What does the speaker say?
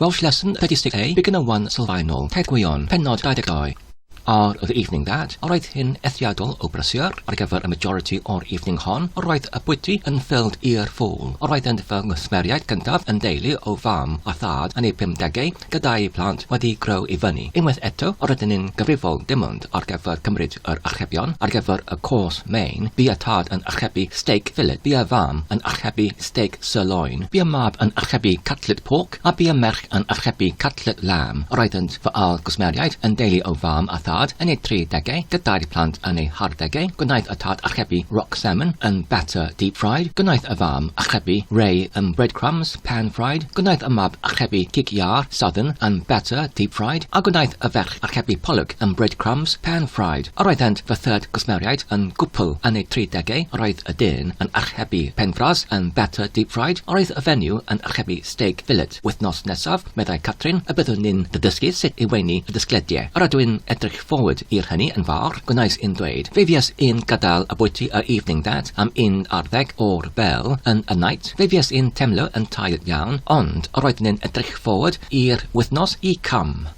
Welsh Lesson 36A, Beginner 1 Sylfaenol, Taith Gwion, Pennod 22. Ar The Evening That, yr oedd hi'n eithriadol o brysur ar gyfer y majority o'r evening hon, yr oedd y bwyty yn filled i'r full. Yr oeddent fy nghwsmeriaid cyntaf yn deulu o fam a thad yn eu pumdegau, gyda'u plant wedi grow i fyny. Unwaith eto, yr oedden ni'n gyfrifol dim ond ar gyfer cymryd yr archebion ar gyfer y course main, bu y tad yn archebu steak fillet, bu y fam yn archebu steak sirloin, bu y mab yn archebu cutlet pork, a bu y merch yn archebu cutlet lamb. Yr oeddynt fy ail gwsmeriaid yn deulu o fam a thad yn eu tridegau, gyda'i plant yn eu harddegau. Gwnaeth y tad archebu rock salmon yn batter deep fried, gwnaeth y fam archebu ray yn breadcrumbs pan fried, gwnaeth y mab archebu cig iâr southern yn batter deep fried, a gwnaeth y ferch archebu pollock yn breadcrumbs pan fried. Yr oeddent fy third gwsmeriaid yn gwpl yn eu tridegau, yr oedd y dyn yn archebu penfras yn batter deep fried, yr oedd y fenyw yn archebu steak fillet. Wythnos nesaf, meddai Catrin, y byddwn ni'n dy ddysgu sut i weini y disglediau. Yr ydw i'n edrych forward i'r hynny yn fawr, gwnaeth un ddweud. Fe fues i'n gadael y bwyty yr evening that am un ar ddeg o'r bell yn y night. Fe fues i'n teimlo yn tired iawn, ond yr oeddwn i'n edrych forward i'r wythnos i come.